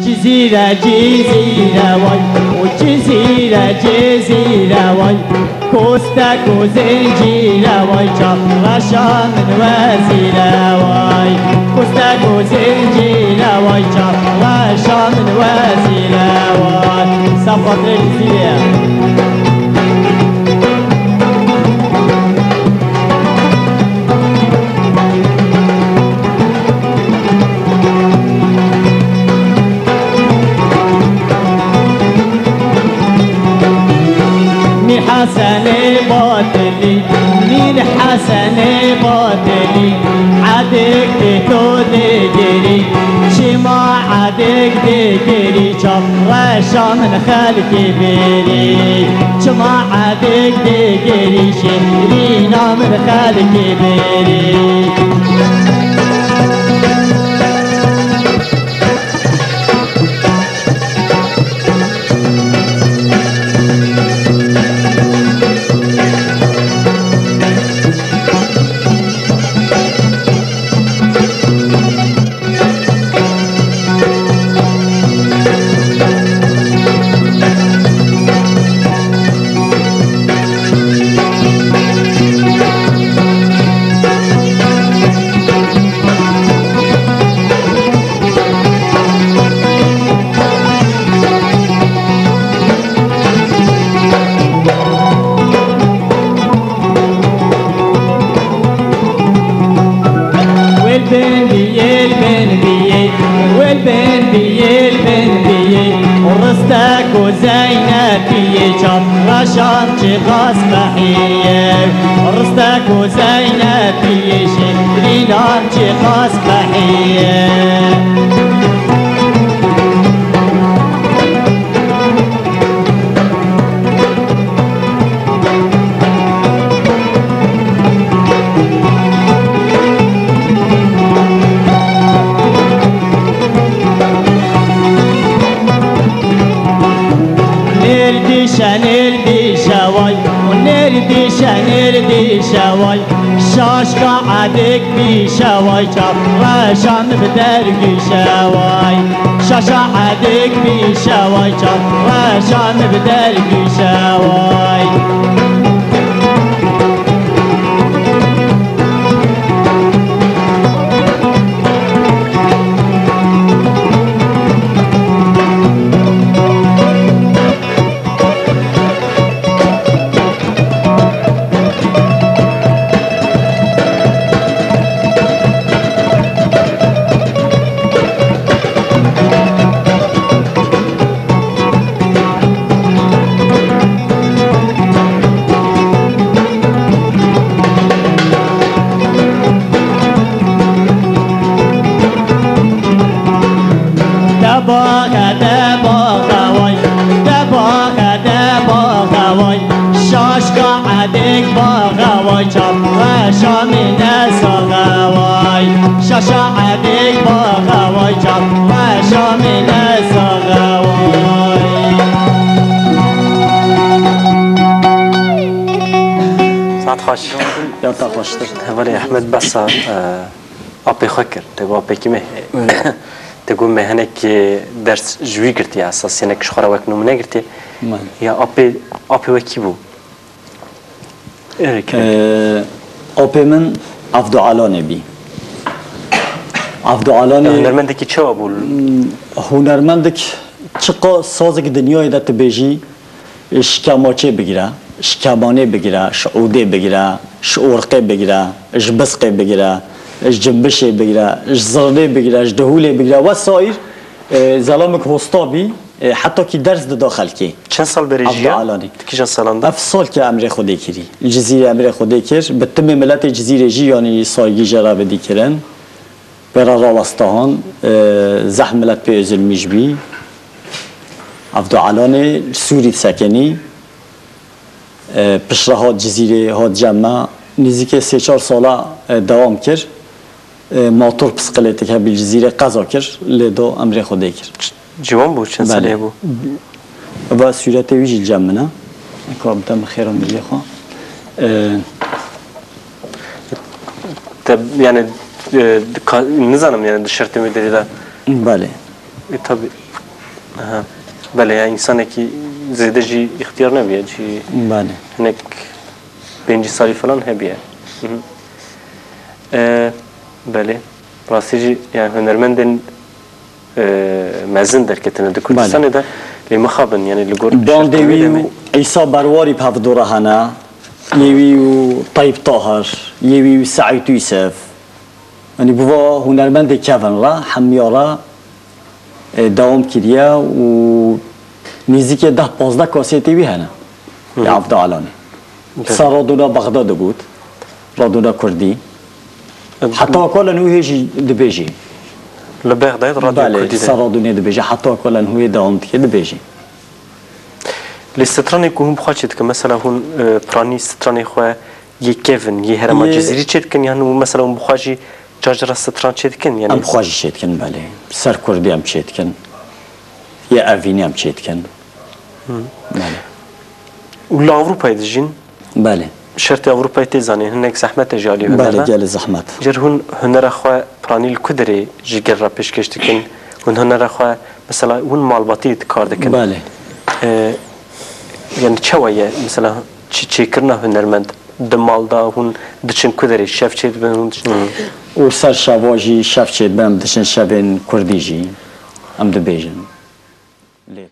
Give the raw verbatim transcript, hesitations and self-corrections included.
Cizîre, Cizîre way, û Cizîre, Cizîre way. Kostek û zincîre way, çavreşa min wezîre way. Kostek û zincîre way, çavreşa min wezîre way. Ser xatirê Cizîrê. Mîr Hesenê Batilî, Mîr Hesenê Batilî, edêk tê to dêgirî, çima edêk dêgirî, çavreşa min xelkê bêrî, çima edêk dêgirî, şêrîna min xelkê bêrî. Wêl bên biyê, wêl bên biyê, wêl bên biyê, wêl bên biyê. Ristek û Zeynepiyê, çavreşan çiqas qehîye. Ristek û Zeynepiyê, şêrînan çiqas qehîye. Nêrdîşe, nêrdîşe way, nêrdîşe, nêrdîşe way. Şaşka edêk bîşe way, çavreşan bi dergîşe way. Şaşa edêk bîşe way, çavreşan bi dergîşe way. De baxe, de baxe way, de baxe, de baxe way. Şaşka edêk baxe way, çavreşa min ne saxe way. Şaşa edêk baxe way, çavreşa min ne saxe way. Saet xweş. Ya te xweştir. Hevalê Ehmed behsa, e, apê xwe kir. Te got apê kî me? Evet. Te got me hinek, e, ders ji wî girtiye, esas hinek ji xwe re wek nimûne girtiye. Belê. Ya apê, apê we kî bû? Erê, kî? Ee, apê min Evdo Alanê bî. Evdo Alanê... Ya hunermendekî çawa bû? Hmm, hunermendek çiqa sazek dinyayê de tu bêjî, ji kemaçê bigire, ji kemanê bigire, ji odê bigire, ji orqê bigire, ji bisqê bigire, ji cimbişê bigire, ji zirnê bigire, ji dihûlê bigire. Wesaîr, e, zelamik hosta bî, e, heta kî ders dida xelkê. Çend sal berê jiya? Evda Alanî. Di kîjan salan de? Ev sal ki emrê Xwedê kirî. Li Cizîrê emrê Xwedê kir. Bi timê miletê Cizîrê jî, yanî, saygî jê re vedî kirin. Pêra rawestahan, e, zehf milet pê ezilmîş bî. Evdo Alanê li Sûrî disekinî. E, piştre hat Cizîrê, hat cem me. Nêzîkê sê çar sala, e, dewam kir. E, mator psiklêtek hebî li Cizîrê qeza kir, lê do emrê Xwedê kir. Ciwan bû, çend salê bû? Belê. Va sûretê wî jî li cem min e. Ka bide min xêra miriyê xwe. E, Te, yani, e, ka-, nizanim, yani, di şertê wê derê de. Belê. E, tabii. Aha. Belê, ya însanekî zêde jî îxtiyar nebiye, jî Belê. hinek pêncî salî falan hebiye. Hı hı. E, belê. Rastî jî, yani hunermendên, e, mezin derketine di Kurdistanê Belê. de, lê mixabin, yani li gor Bandê şertên wî wê demê. û Îsa Berwarî bi hevdû re hene, yê wî û Tayyip Tahir, yê wî û Seîd Yûsef. Yanî bi va hunermendê kevin re, hemiya re, e, dewam kiriye û nêzîkê deh pazdeh kasetê wî hene. Hı hı. Ya Avda Alanî. Belê. Ser radona Bexda digot, radona Kurdî. E, Heta Kolen Uhê jî dibêjî. Li Bexdayê radyo Belê, Kurdî de. ser radonê dibêje, heta Kolen Uhê dewam dike dibêjî. Lê stranê ku hûn bi xwe çêdikin, mesela hûn, e, piranî stranê xwe yê kevin, yê herêma Yê- Cizîrî çêdikin, yan û mesela hûn bi xwe jî carcara stran çêdikin, yani? Em bi xwe jî çêdikin, belê. Ser Kurdî em çêdikin. Yê Evînî em çêdikin. Hı. Belê. Û li Ewropayê dijîn? Belê. Şertê Ewropayê tê zanîn, hinek zehmet e ji alî Belê, hunera. gelê zehmet. Cer hûn hunera xwe piranî li ku derê ji gel re pêşkêş dikin? Hûn hunera xwe, mesela, hûn malbatî dikar dikin? Belê. E, yani çawa ye? Mesela, çi çêkirina hunermend? Di mal de hûn diçin ku derê? Şev çêdibin hûn diçin? Û ser şeva jî şev çêdibin, em diçin şevên Kurdî jî. Em dibêjin. Lê.